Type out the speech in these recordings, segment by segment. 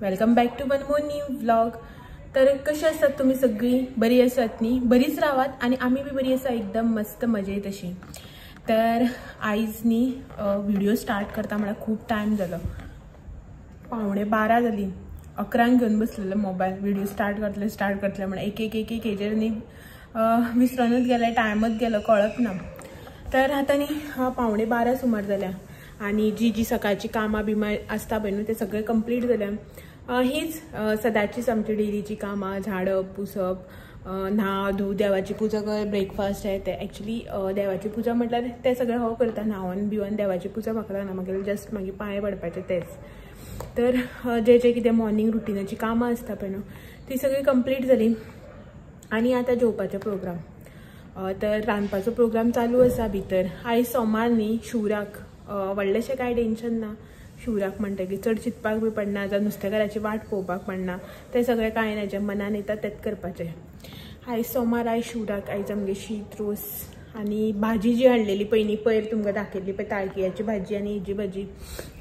Welcome back to one more new vlog. तर कशी आसात तुमी सगळी? बरी आसात न्ही? बरीच रावात आनी आमी बी बरी आसा, एकदम मस्त मजेत अशी। तर आयज न्ही व्हिडिओ स्टार्ट करता म्हळ्यार खूब टायम जालो, 11:45 जाली। 11 घेवन बसलेलो मोबायल, व्हिडिओ स्टार्ट करतले स्टार्ट करतले म्हण एक एक एक एक हेजेर न्ही विसरोनूच गेले, टायमच गेलो, कळत ना। तर आतां न्ही 11:45 सुमार जाल्या आनी जी जी सकाळची कामां बिमां आसता पळय न्हू ते सगळे कंप्लीट जाल्या। हीच सदांचीच आमची डेलीची कामां, झाडप पुसप, न्हा धू, देवाची पुजा कर, ब्रेकफास्ट आहे ते एक्चुली देवाची पुजा म्हटल्यार ते सगळें हांव करता, न्हावन बिवन देवाची पुजा म्हाका लागना, मागीर जस्ट मागीर पांय पडपाचें तेच। तर जे जे कितें मॉर्निंग रुटिनाची कामां आसता पळय न्हू ती सगळी कंप्लीट जाली आनी आतां जेवपाचो प्रोग्राम। तर रांदपाचो प्रोग्राम चालू आसा भितर। आयज सोमार न्ही, शिवराक, व्हडलेशें कांय टेंशन ना। शिवराक म्हणटकीर चड चिंतपाक बी पडना, जावं नुस्तेकाराची वाट पळोवपाक पडना, तें सगळें कांय ना, जें मनान येता तेंच करपाचें। आयज सोमार, आयज शिवराक, आयज आमगे शीत रोस आनी भाजी जी हाडलेली पळय न्ही पयर तुमकां दाखयल्ली पळय, ताळकियाची भाजी आनी हेजी भाजी,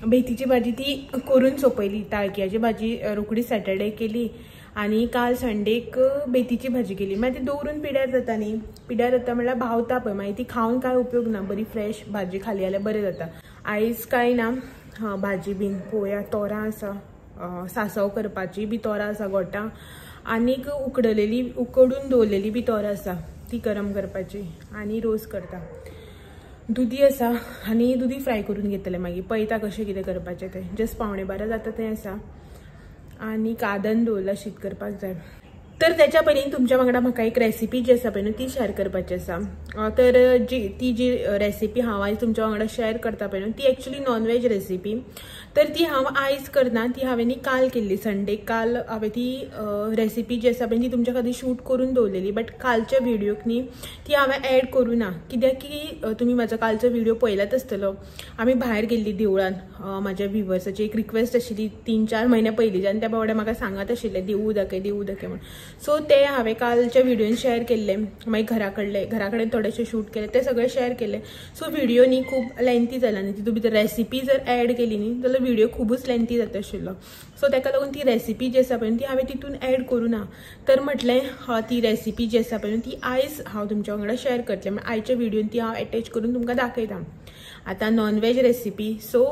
मेथीची भाजी ती करून सोंपयली। ताळकियाची भाजी रोखडी सॅटर्डे केली आनी काल संडेक बेतीची भाजी केली। मागीर ती दवरून पिड्यार जाता न्ही, पिड्यार जाता म्हणल्यार भावता पळय, मागीर ती खावन कांय उपयोग ना, बरी फ्रेश भाजी खाली जाल्यार बरें जाता। आयज कांय ना, भाजी बीन पळोवया, तोरां आसा, सांसव करपाची बी तोरां आसा, गोटां, आनीक उकडलेली उकडून दवरलेली बी तोरां आसा, ती गरम करपाची आनी रोस करता। दुदी आसा आनी दुदी फ्राय करून घेतले, मागीर पळयता कशें कितें करपाचें तें। जस्ट 11:45 जाता तें आसा आनी कादन दवरला शीत करपाक जाय। तर त्याच्या पयलीं तुमच्या वांगडा म्हाका एक रेसिपी जी आसा पळय न्हू ती शेअर करपाची आसा। तर जी ती जी रेसिपी हांव आयज तुमच्या वांगडा शेअर करता पळय न्हू ती एक्चुली नॉनव्हेज रेसिपी। तर ती हांव आयज करना, ती हांवें न्ही काल केल्ली, संडे काल हांवें ती रेसिपी जी आसा पळय ती तुमच्या खातीर शूट करून दवरलेली, बट कालच्या व्हिडियोक न्ही ती हांवें एड करूं ना, कित्याक की तुमी म्हाजो कालचो व्हिडियो पळयलाच आसतलो। आमी भायर गेल्ली देवळान, म्हाज्या व्हिवर्साची एक रिक्वेस्ट आशिल्ली 3-4 म्हयन्या पयलींच्यान, त्या बावड्या म्हाका सांगत आशिल्ले देवूळ दाखय देवूळ दाखय म्हण। सो ते हांवें कालच्या व्हिडियोन शेअर केल्ले, मागीर घरा कडेन थोडेशे शूट केले, ते सगळे शेअर केले। सो व्हिडियो न्ही खूब लेंथी जाला न्ही, तितून भितर रेसिपी जर एड केली न्ही जाल्यार व्हिडियो खुबूच लेंथी जाता आशिल्लो। सो ताका लागून ती रेसिपी जी आसा पळय ती हांवें तितून एड करूं ना। तर म्हटलें ती रेसिपी जी आसा पळय ती आयज हांव तुमच्या वांगडा शेअर करतलें, म्हळ्यार आयच्या व्हिडियोन ती हांव एटॅच करून तुमकां दाखयता। आतां non veg recipe, so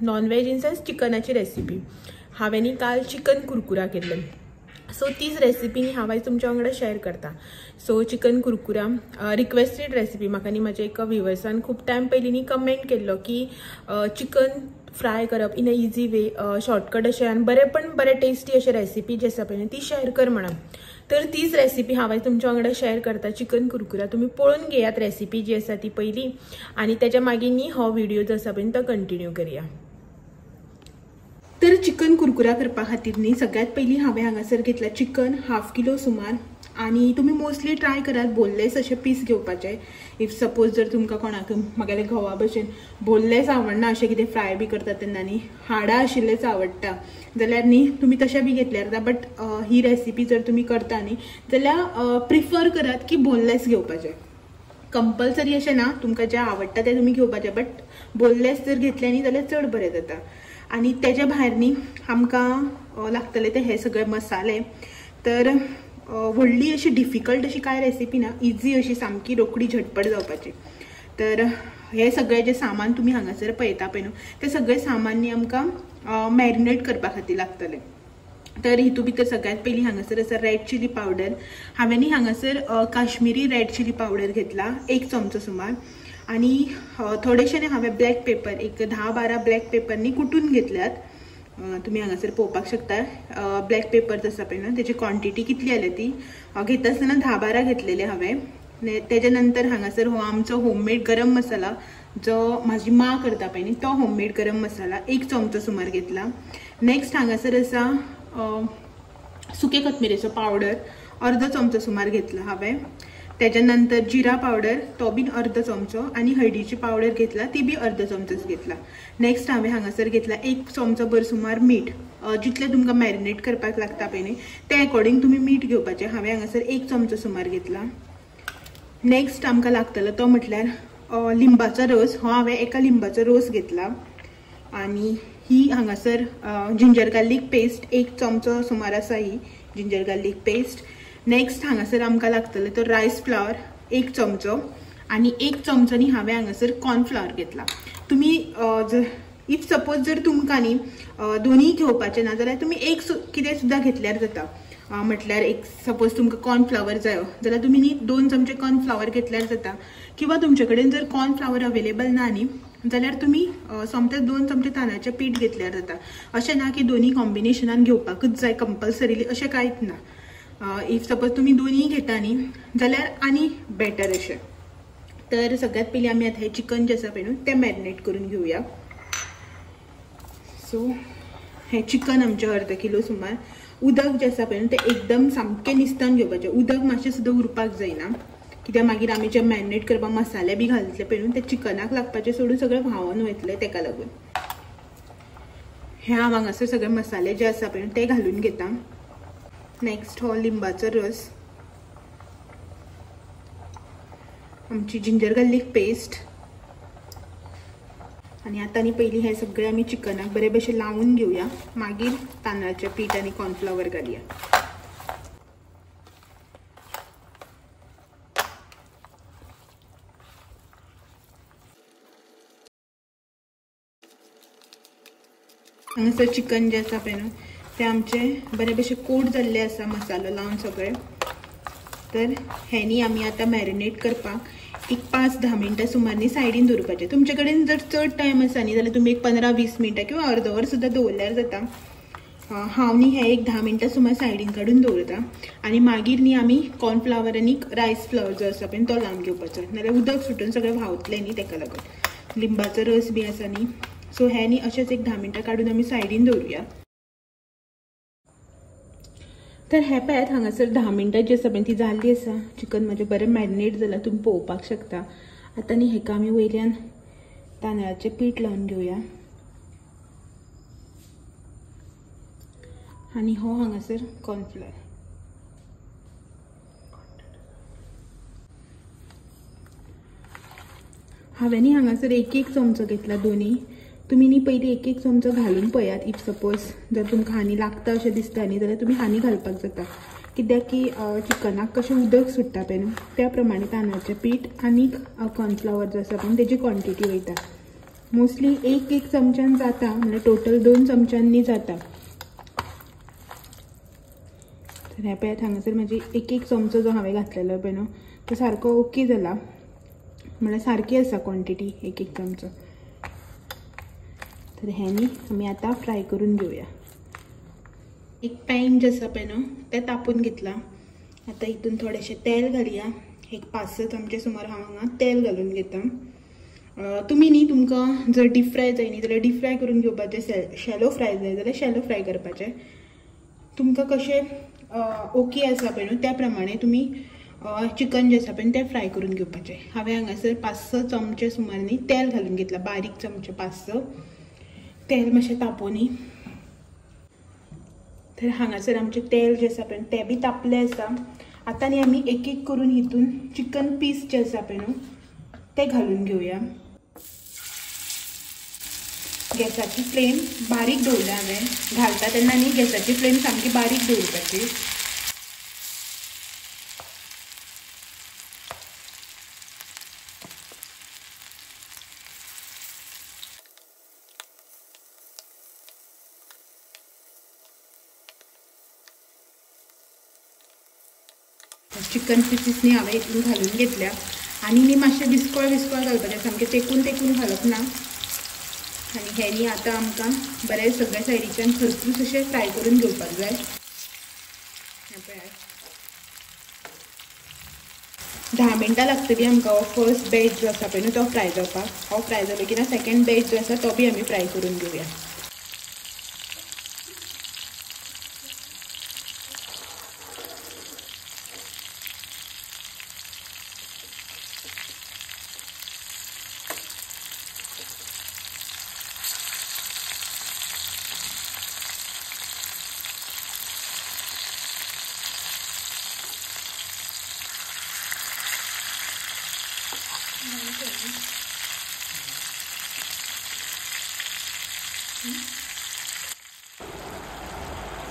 non veg in sense चिकनाची रेसिपी हांवें न्ही काल चिकन कुरकुरा केल्लें। सो तीच रेसिपी न्ही हांव आयज तुमच्या वांगडा शेअर करता। सो चिकन कुरकुरा रिक्वेस्टेड रेसिपी, म्हाका न्ही म्हाज्या एका व्हिवर्सान खूब टायम पयलीं न्ही कमेंट केल्लो की चिकन फ्राय करप in a easy way, shortcut अशें आनी बरें पण बरें टेस्टी अशें रेसिपी जी आसा पळय न्ही ती शेअर कर म्हणून। तर तीच रेसिपी हांव आयज तुमच्या वांगडा शेअर करता, चिकन कुरकुरा। तुमी पळोवन घेयात रेसिपी जी आसा ती पयली आनी तेच्या मागीर न्ही हो व्हिडियो जो आसा पळय तो कंटिन्यू करया। तर चिकन कुरकुरा करपा खातीर न्ही सगळ्यात पयलीं हांवें हांगासर घेतला चिकन 1/2 किलो सुमार। आनी तुमी मोस्टली ट्राय करात बोनलेस अशे पीस घेवपाचे। If suppose जर तुमकां कोणाक म्हागेले घोवा भशेन बोनलेस आवडना, अशें कितें फ्राय बी करतात तेन्ना न्ही हाडां आशिल्लेच आवडटा जाल्यार न्ही तुमी तशें बी घेतल्यार जाता, बट he recipe जर तुमी करता न्ही जाल्यार प्रिफर करात की बोनलेस घेवपाचें। कंपल्सरी अशें ना, तुमकां जें आवडटा तें तुमी घेवपाचें, बट बोनलेस जर घेतलें न्ही जाल्यार चड बरें जाता। आनी तेज्या भायर न्ही आमकां लागतले ते हे सगळे मसाले। तर व्हडली अशी डिफिकल्ट अशी कांय रेसिपी ना, इजी अशी सामकी रोखडी झटपट जावपाची। तर हे सगळे जे सामान तुमी हांगासर पळयता पळय न्हू ते सगळे सामान न्ही आमकां मॅरिनेट करपा खातीर लागतले। तर हितू भितर सगळ्यात पयलीं हांगासर आसा रेड चिली पावडर। हांवें न्ही हांगासर काश्मीरी रेड चिली पावडर घेतला 1 चमचो सुमार, आनी थोडेशे न्ही हांवें ब्लॅक पेपर एक 10-12 ब्लॅक पेपर न्ही कुटून घेतल्यात। तुमी हांगासर पळोवपाक शकता ब्लॅक पेपर आसा पळय न्हू तेची क्वॉन्टिटी कितली आल्या ती घेता आसतना 10-12 घेतलेले हांवें। तेजे नंतर हांगासर हो आमचो होममेड गरम मसाला जो म्हाजी माँ करता पळय न्ही तो होममेड गरम मसाला 1 चमचो सुमार घेतला। नेक्स्ट हांगासर आसा सुके कोथमिरेचो पावडर 1/2 चमचो सुमार घेतला हांवें। तेज्या नंतर जिरा पावडर तो बीन 1/2 चमचो आनी हळदीची पावडर घेतला ती बी 1/2 चमचोच घेतला। नेक्स्ट हांवें हांगासर घेतला 1 चमचो भर सुमार मीठ, जितलें तुमकां मॅरिनेट करपाक लागता पळय न्ही ते अकॉर्डिंग तुमी मीठ घेवपाचें। हांवें हांगासर 1 चमचो सुमार घेतला। नेक्स्ट आमकां लागतलो तो म्हटल्यार लिंबाचो रोस। हो हांवें एका लिंबाचो रोस घेतला आनी ही हांगासर जिंजर गार्लीक पेस्ट 1 चमचो सुमार आसा ही जिंजर गार्लीक पेस्ट. नेक्स्ट हांगासर आमकां लागतले तो रायस फ्लावर 1 चमचो आनी 1 चमचो न्ही हांवें हांगासर कॉर्नफ्लावर घेतला. तुमी जर if suppose जर तुमकां न्ही दोनूय घेवपाचें ना जाल्यार तुमी एक कितें सुद्दां घेतल्यार जाता. म्हटल्यार एक सपोज तुमकां कॉर्नफ्लावर जायो जाल्यार तुमी न्ही 2 चमचे कॉर्नफ्लावर घेतल्यार जाता, किंवा तुमचे कडेन जर कॉर्नफ्लावर अवेलेबल ना न्ही जाल्यार तुमी सोमतेच 2 चमचे तांदळाचें पीठ घेतल्यार जाता. अशें ना की दोनूय कॉम्बिनेशनान घेवपाकूच जाय कंपल्सरीली, अशें कांयच ना. If suppose तुमी दोनूय घेता न्ही जाल्यार आनी बेटर अशें. तर सगळ्यात पयलीं आमी आतां हें चिकन जें आसा पळय न्हू तें मॅरिनेट करून घेवया. सो हें चिकन आमचें अर्द किलो सुमार. उदक जें आसा पळय न्हू तें एकदम सामकें निस्तान घेवपाचें, उदक मातशें सुद्दां उरपाक जायना, कित्याक मागीर आमी जे मॅरिनेट करपाक मसाले बी घालतले पळय न्हू ते चिकनाक लागपाचें सोडून सगळें व्हांवोन वयतलें. तेका लागून हें हांव हांगासर सगळे मसाले जे आसा पळय न्हू ते घालून घेता. नेक्स्ट हो लिंबाचो रस, आमची जिंजर गार्लीक पेस्ट, आनी आतां न्ही पयलीं हें सगळें आमी चिकनाक बरे भशेन लावन घेवया, मागीर तांदळाचें पीठ आनी कॉर्नफ्लावर घालया. हांगासर चिकन जें आसा पळय न्हू तें आमचें बरे भशेन कोट जाल्लें आसा मसालो लावन सगळें. तर हें न्ही आमी आतां मॅरिनेट करपाक एक 5-10 मिनटां सुमार न्ही सायडीन दवरपाचें. तुमचे कडेन जर चड टायम आसा न्ही जाल्यार तुमी एक 15-20 मिनटां किंवा अर्द वर सुद्दां दवरल्यार जाता. हांव न्ही हें एक 10 मिनटां सुमार सायडीन काडून दवरता आनी मागीर न्ही आमी कॉर्नफ्लावर आनी रायस फ्लावर जो आसा पळय तो लावन घेवपाचो, नाल्यार उदक सुटून सगळें व्हांवतलें न्ही तेका लागून. लिंबाचो रस बी आसा न्ही, सो हें न्ही अशेंच एक 10 मिनटां काडून आमी सायडीन दवरुया. तर हें पळयात हांगासर 10 मिनटां जी आसा पळय ती जाल्ली आसा. चिकन म्हाजें बरें मॅरिनेट जालां, तुमी पळोवपाक शकता. आतां न्ही हेका आमी वयल्यान तांदळाचें पीठ लावन घेवया आनी हो हांगासर कॉर्नफ्लावर. हांवें न्ही हांगासर 1-1 चमचो घेतला दोनूय. तुमी न्ही पयलीं 1-1 चमचो घालून पळयात. If suppose जर तुमकां हानी लागता अशें दिसता न्ही जाल्यार तुमी हानी घालपाक जाता, कित्याक की चिकनाक कशें उदक सुट्टा पळय न्हू त्या प्रमाणे तांदळाचें पीठ आनी कॉर्नफ्लावर जो आसा पळय तेजी क्वॉन्टिटी वयता. मोस्टली 1-1 चमच्यान जाता, म्हणल्यार टोटल 2 चमच्यांनी जाता. तर हें पळयात हांगासर म्हाजी 1-1 चमचो जो हांवें घातलेलो पळय न्हू तो सारको ओके जाला, म्हणल्यार सारकी आसा क्वॉन्टिटी 1-1 चमचो. तर हें न्ही आमी आतां फ्राय करून घेवया. एक पॅन जें आसा पळय न्हू तें तापून घेतलां. आतां हितून थोडेशें तेल घालया, एक 5-6 चमचे सुमार हांव हांगा तेल घालून घेता. तुमी न्ही तुमकां जर डीप फ्राय जाय न्ही जाल्यार डीप फ्राय करून घेवपाचें, शॅलो फ्राय जाय जाल्यार शॅलो फ्राय करपाचें. तुमकां कशें ओके आसा पळय न्हू त्या प्रमाणे तुमी चिकन जें आसा पळय तें फ्राय करून घेवपाचें. हांवें हांगासर 5-6 चमचे सुमार न्ही तेल घालून घेतलां, बारीक चमचे 5-6. तेल मातशें तापोवनी. तर हांगासर आमचें तेल जें आसा पळय तें बी तापलें आसा. आतां न्ही आमी 1-1 करून हितून चिकन पीस जे आसा पळय न्हू ते घालून घेवया. गॅसाची फ्लेम बारीक दवरल्या हांवें, घालता तेन्ना न्ही गॅसाची फ्लेम सामकी बारीक दवरपाची. चिकन पिसीस न्ही हांवें हितून घालून घेतल्या आनी न्ही मातशें विस्कळ विस्कळ घालपाचें, सामकें तेकून तेकून घालप ना. आनी हें न्ही आतां आमकां बरें सगळ्या सायडीच्यान खरपूस अशें फ्राय करून घेवपाक जाय. हें पळयात 10 मिनटां लागतली आमकां हो फर्स्ट बॅच जो आसा पळय न्हू तो फ्राय जावपाक. हो फ्राय जालो की ना सेकंड बॅच जो आसा तो बी आमी फ्राय करून घेवया.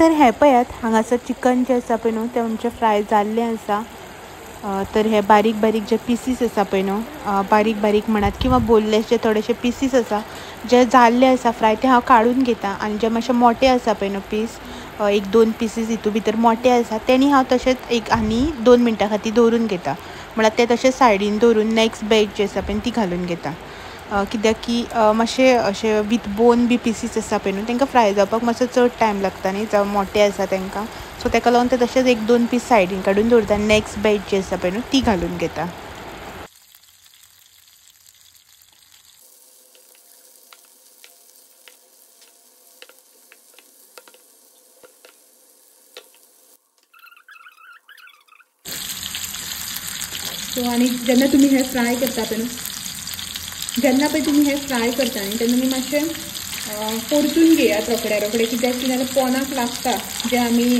तर हें पळयात हांगासर चिकन जें आसा पळय न्हू तें आमचें फ्राय जाल्लें आसा. तर हे बारीक बारीक जे पिसीस आसा पळय न्हू, बारीक बारीक म्हणात किंवा बोनलेस जे थोडेशे पिसीस आसा जे जाल्ले आसा फ्राय ते हांव काडून घेता. आनी जे मातशे मोटे आसा पळय न्हू पीस, एक दोन पिसीस हितू भितर मोटे आसा तेणी हांव तशेंच एक आनी 2 मिनटां खातीर दवरून घेता. म्हळ्यार ते तशें सायडीन दवरून नेक्स्ट बॅच जी आसा पळय ती घालून घेता. कित्याक की मातशें अशें विथ बोन बी पिसीस आसा पळय न्हू तांकां फ्राय जावपाक मातसो चड टायम लागता न्ही, जावं मोटे आसा तांकां. सो ताका लागून ते तशेंच एक दोन पीस सायडीन काडून दवरता आनी नेक्स्ट बॅच जी आसा पळय न्हू ती घालून घेता. सो आनी जेन्ना तुमी हें फ्राय करता पळय न्हू, जेन्ना पळय तुमी हें फ्राय करता न्ही तेन्ना तुमी मातशें परतून घेयात रोखड्या रोखडें, कित्याक की नाजाल्यार पोनाक लागता. जें आमी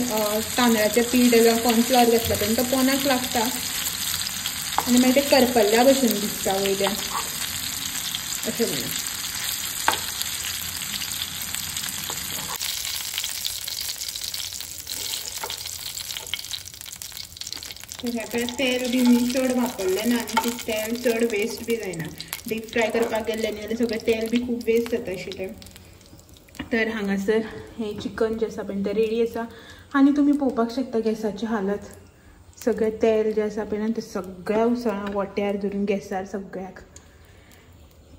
तांदळाचें पीठ जावं कॉर्नफ्लॉवर घातला पळय तो पोनाक लागता आनी मागीर तें करपल्ल्या भशेन दिसता वयल्यान अशें म्हणून. तर हें पळय तेल बी चड वापरलें ना आनी तेल चड वेस्ट बी जायना. डीप फ्राय करपाक गेल्लें न्ही जाल्यार सगळें तेल बी खूब वेस्ट जाता आशिल्लें. तर हांगासर हें चिकन जें आसा पळय तें रेडी आसा. आनी तुमी पळोवपाक शकता गॅसाची हालत, सगळें तेल जें आसा पळय तें सगळ्या उसळां वोट्यार धरून गॅसार सगळ्याक.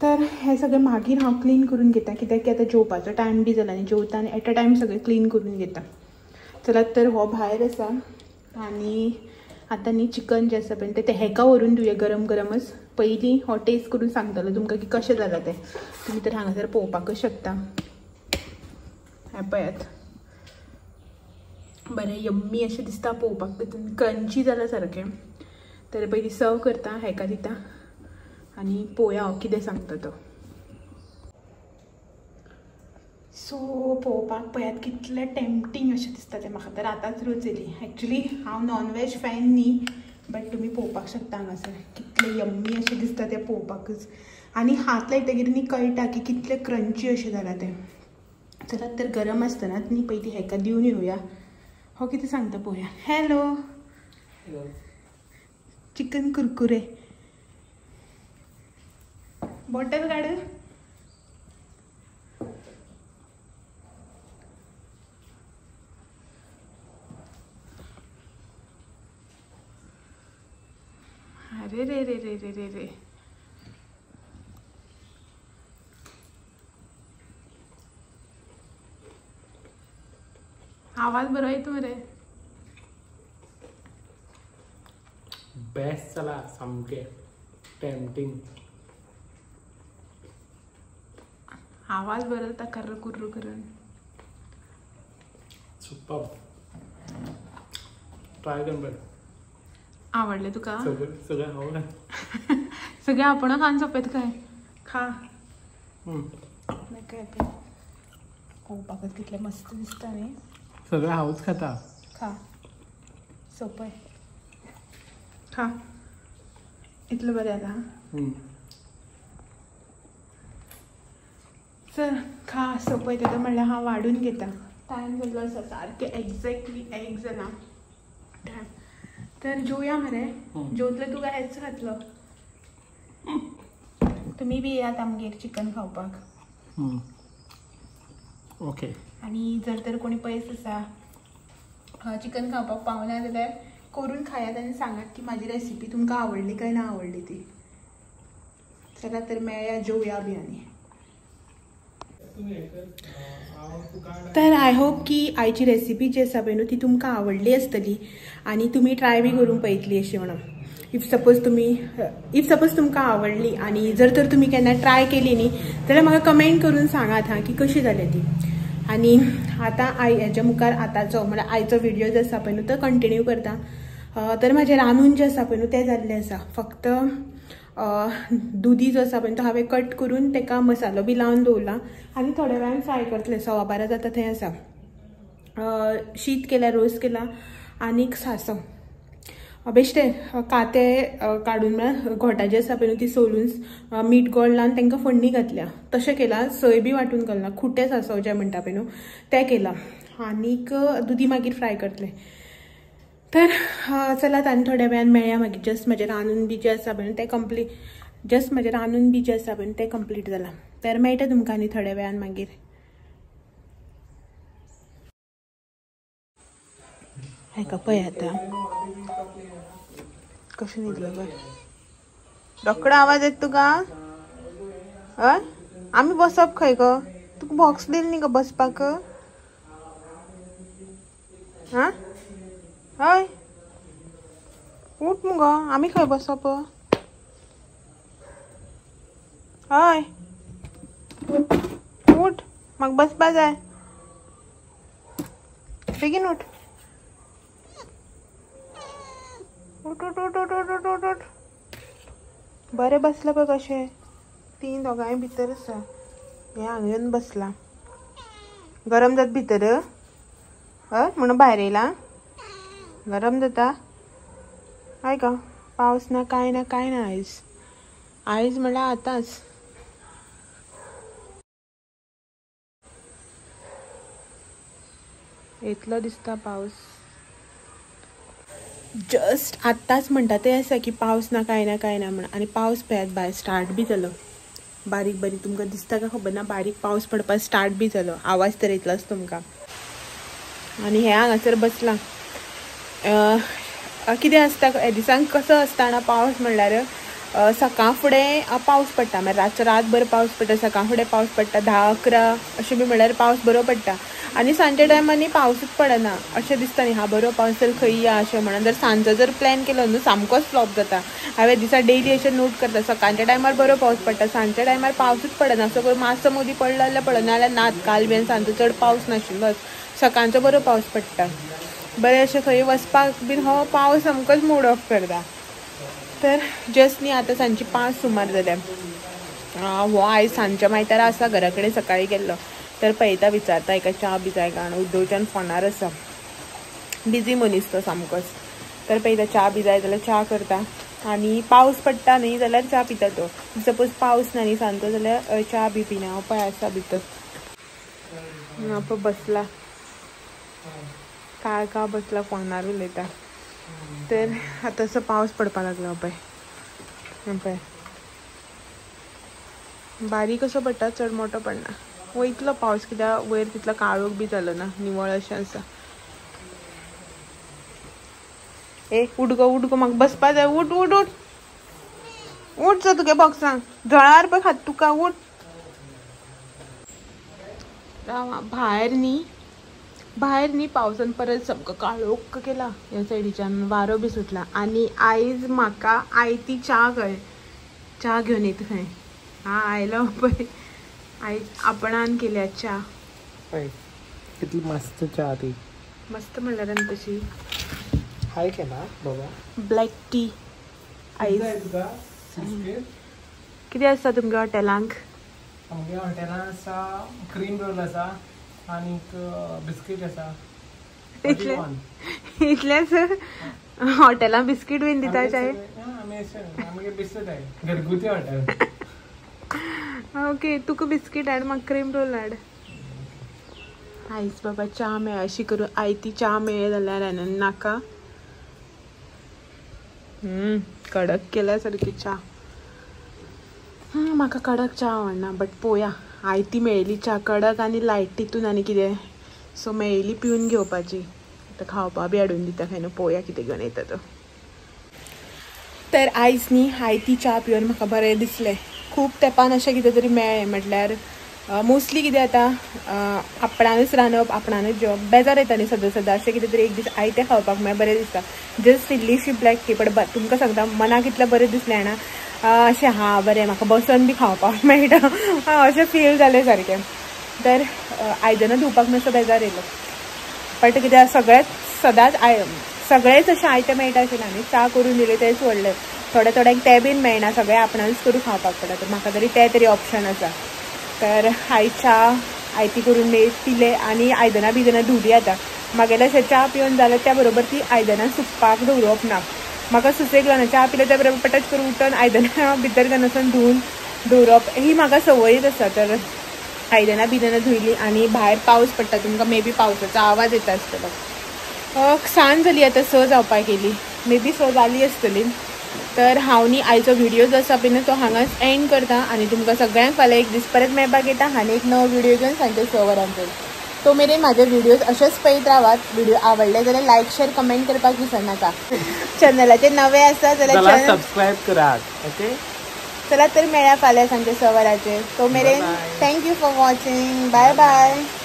तर हें सगळें मागीर हांव क्लीन करून घेता, कित्याक की आतां जेवपाचो टायम बी जाला आनी जेवता आनी एट अ टायम सगळें क्लीन करून घेता. चलात तर हो भायर आसा आनी आतां न्ही चिकन जें आसा पळय तें हेका व्हरून दिवया गरम गरमच. पयलीं हो टेस्ट करून सांगतलो तुमकां की कशें जालां तें. तुमी तर हांगासर पळोवपाकच शकता. हें पळयात बरें यम्मी अशें दिसता पळोवपाक, तितून क्रंची जालां सारकें. तर पयलीं सर्व करता, हेका दिता आनी पळोवया हांव कितें सांगता तो. सो पळोवपाक पळयात कितलें टेम्पटींग अशें दिसता तें. म्हाका तर आतांच रोज येयली. एक्चुली हांव नॉन वेज फॅन न्ही, बट तुमी पळोवपाक शकता हांगासर कितलें यम्मी अशें दिसता तें पळोवपाकच. आनी हात लायतकीर न्ही कळटा की कितलें क्रंची अशें जालां तें. चलात तर गरम आसतनाच न्ही पयलीं हेका दिवन येवया. हो कितें सांगता पळोवया. हॅलो, चिकन कुरकुरे बॉटल काड. अरे रे रे रे रे रे रे, आवाज बरो येता मरे. बेस्ट जाला सामकें टेम्पटींग. आवाज बरो येता कर्र कुर्र करून. सुपर, ट्राय कर बरें. आवडलें तुका? सगळें आवडलें. सगळें आपण खावन सोंपेत काय? खा. काय पळोवपाकच कितलें मस्त दिसता न्ही. सगळें हांवूच खाता. खा, सोंपय खा. इतलें बरें जालां. चल खा सोंपय. तेका म्हणल्यार हांव वाडून घेता. टायम जाल्लो आसा सारकें एग्जॅक्टली 1 जालां टायम. तर जेवया मरे. जेवतले तुका हेच खातलो. तुमी बी येयात आमगेर चिकन खावपाक. ओके. आनी जर तर कोणी पयस आसा चिकन खावपाक पावना जाल्यार करून खायात आनी सांगात की म्हाजी रेसिपी तुमकां आवडली काय ना आवडली ती. चला तर मेळया, जेवया बी. आनी तर I hope की आयची रेसिपी जी आसा पळय न्हू ती तुमकां आवडली आसतली आनी तुमी ट्राय बी करून पळयतली अशें म्हणून. If suppose तुमकां आवडली आनी जर तर तुमी केन्ना ट्राय केली न्ही जाल्यार म्हाका कमेंट करून सांगात हां की कशी जाल्या ती. आनी आतां हेच्या मुखार आतांचो म्हळ्यार आयचो व्हिडियो जो आसा पळय न्हू तो कंटिन्यू करता. तर म्हाजें रांदून जें आसा पळय न्हू तें जाल्लें आसा. फक्त दुदी जो आसा पळय तो हांवें कट करून ताका मसालो बी लावन दवरला आनी थोड्या वेळान फ्राय करतलें. 12:15 जाता थंय आसा. शीत केला, रोस केला आनीक सांसव. बेश्टे काते काडून म्हळ्यार घोटां जी आसा पळय न्हू ती सोलून मीठ गोड लावन तांकां फोडणी घातल्या तशें केलां. सय बी वांटून घालना, खुटे सांसव जें म्हणटा पळय न्हू तें केलां. आनीक दुदी मागीर फ्राय करतले. तर चलात आनी थोड्या वेळान मेळया मागीर. जस्ट म्हजें रांदून बी जें आसा पळय तें कंप्लीट, जस्ट म्हजें रांदून बी जें आसा पळय तें कंप्लीट जालां. तर मेळटा तुमकां आनी थोड्या वेळान मागीर. हाका पळय आतां कशें न्हिदलो पळय. रोकडो आवाज येता तुका? हय आमी बसप खंय गो? तुका बॉक्स दिल न्ही गो बसपाक? आं हय उठ मुगो, आमी खंय बसप? हय उठ, म्हाका बसपा जाय, बेगीन उठ. उठ उठ उठ उठ उठ उठ उठ. बरें बसलां पळय कशें, तीन दोगांय भितर आसा. हें हांगा येवन बसलां, गरम जाता भितर. हय म्हणून भायर येयला, गरम जाता. हय गो, पावस ना कांय ना कांय ना आयज. आयज म्हणल्यार आतांच. येतलो दिसता पावस. जस्ट आत्ताच म्हणटा तें आसा की पावस ना कांय ना कांय ना म्हण, आनी पावस पळयात भायर स्टार्ट बी जालो. बारीक बारीक तुमकां दिसता काय खबर ना, बारीक पावस पडपाक स्टार्ट बी जालो. आवाज तर येतलोच तुमकां. आनी हें हांगासर बसलां. कितें आसता हे दिसांक कसो आसता ना पावस म्हणल्यार सकाळ फुडें पावस पडटा, मागीर रातचो रातभर पावस पडटा, सकाळ फुडें पावस पडटा, 10-11 अशें बी म्हणल्यार पावस बरो पडटा. आनी सांजच्या टायमांनी पावसूच पडना अशें दिसता न्ही, हा बरो पावस चल खंय या अशें म्हणून. जर सांजचो जर प्लॅन केलो न्हू सामकोच फ्लॉप जाता. हांवें दिसा डेली अशें नोट करता, सकाळच्या टायमार बरो पावस पडटा, सांजच्या टायमार पावसूच पडना. सगळो मातसो मदीं पडलो जाल्यार पडना, जाल्यार नात. काल बीन सांजचो चड पावस नाशिल्लोच, सकाळचो बरो पावस पडटा. बरें अशें खंय वचपाक बीन हो पावस सामकोच मूड ऑफ करता. तर जस्ट न्ही आतां सांजची 5 सुमार जाल्या. हो आयज सांजच्या मायतारा आसा घरा कडेन, सकाळीं गेल्लो. तर पळयता विचारता एका च्या बी जाय काय, उद्दोवच्यान फोनार आसा, बिजी मनीस तो सामकोच. तर पळयता च्या बी जाय जाल्यार च्या करता. आनी पावस पडटा न्ही जाल्यार च्या पिता तो. सपोज पावस ना न्ही सांजचो जाल्यार च्या बी पिना. हांव पळय आसा भितर, पळय बसला काळ का बसला फोनार उलयता. तर आतां असो पावस पडपाक लागलो पळय, पळय बारीक असो पडटा, चड मोठो पडना. वयतलो पावस कित्याक वयर तितलो काळोख बी जालो ना, निवळ अशें आसा. ए उठ गो उठ गो, म्हाका बसपा जाय. उठ उठ उठ उठ जा तुगे बॉक्सांक जळार पळय खात तुका. उठ राव भायर न्ही, भायर न्ही पावसान परत सामको काळोख केला ह्या सायडीच्यान, वारो बी सुटला. आनी आयज म्हाका आयती च्या खंय, च्या घेवन येता खंय. हा आयलो पळय, आयज आपणान केल्या च्या. कितली मस्त च्या ती, मस्त म्हणल्यार आनी तशी हाय केला बाबा. ब्लॅक टी आयज कितें आसता तुमच्या हॉटेलांक? आमच्या हॉटेलान आसा क्रीम रोल आसा आनीक बिस्कीट आसा. इतलेंच हॉटेलान बिस्कीट बीन दिता चाय? आमगे बिस्कीट आहे, घरगुती हॉटेल. ओके, तुका बिस्कीट हाड, म्हाका क्रीम रोल हाड. आयज बाबा च्या मेळ अशी करून आयती च्या मेळ्ळी जाल्यार हांवें नाका. कडक केल्या सारकी च्या. म्हाका कडक च्या आवडना, बट पोया आयती मेळ्ळी च्या कडक आनी लायट तितून आनी कितें, सो मेळ्ळी पिवन घेवपाची. आतां खावपा बी हाडून दिता खंय न्हू, पोया कितें घेवन येता तो. तर आयज न्ही आयती च्या पिवन म्हाका बरें दिसलें. खूब तेंपान अशें कितें तरी मेळ्ळें. म्हटल्यार मोस्टली कितें जाता, आपणानूच रांदप आपणानूच जेवप, बेजार येता न्ही सदां सदां. अशें कितें तरी एक दीस आयतें खावपाक मेळ्ळें बरें दिसता. जस्ट इल्लीशी ब्लॅक टी, बट तुमकां सांगता मनाक इतलें बरें दिसलें जाणा, अशें हा बरें म्हाका बसून बी खावपाक मेळटा अशें फील जालें सारकें. तर आयदनां धुवपाक मातसो बेजार येयलो, बट कितें सगळेंच सदांच सगळेंच अशें आयतें मेळटा अशें ना न्ही. च्या करून दिलें तेंच व्हडलें, थोड्या थोड्यांक तें बीन मेळना, सगळें आपणानूच करून खावपाक पडटा. तर म्हाका तरी तें तरी ऑप्शन आसा. तर आयज च्या आयती करून पिले आनी आयदनां बियदनां धुवली. आतां म्हागेलें अशें च्या पिवन जालें त्या बरोबर ती आयदनां सुकपाक दवरप ना, म्हाका सुसेग लागना. च्या पिले त्या बरोबर पटच करून उठून आयदनां भितर घेवन वचून धुवन दवरप ही म्हाका संवयच आसा. तर आयदनां बिदनां धुयली आनी भायर पावस पडटा, तुमकां मे बी पावसाचो आवाज येता आसतलो. सांज जाली आतां 6 जावपाक गेली, मे बी 6 जाली आसतली. तर हांव न्ही आयचो व्हिडियो जो आसा पळय न्हू तो हांगाच एंड करता आनी तुमकां सगळ्यांक फाल्यां एक दीस परत मेळपाक येता आनी एक नवो व्हिडियो घेवन सांजचे 6 वरांचेर. तो मेरेन म्हाजे व्हिडियोज अशेच पळयत रावात. व्हिडिओ आवडले जाल्यार लायक शेर कमेंट करपाक विसरनाका. चॅनलाचेर नवे आसा जाल्यार सबस्क्रायब करात. ओके, चला तर मेळया फाल्यां सांजचे 6 वरांचेर. तो मेरेन thank you for watching. Bye bye.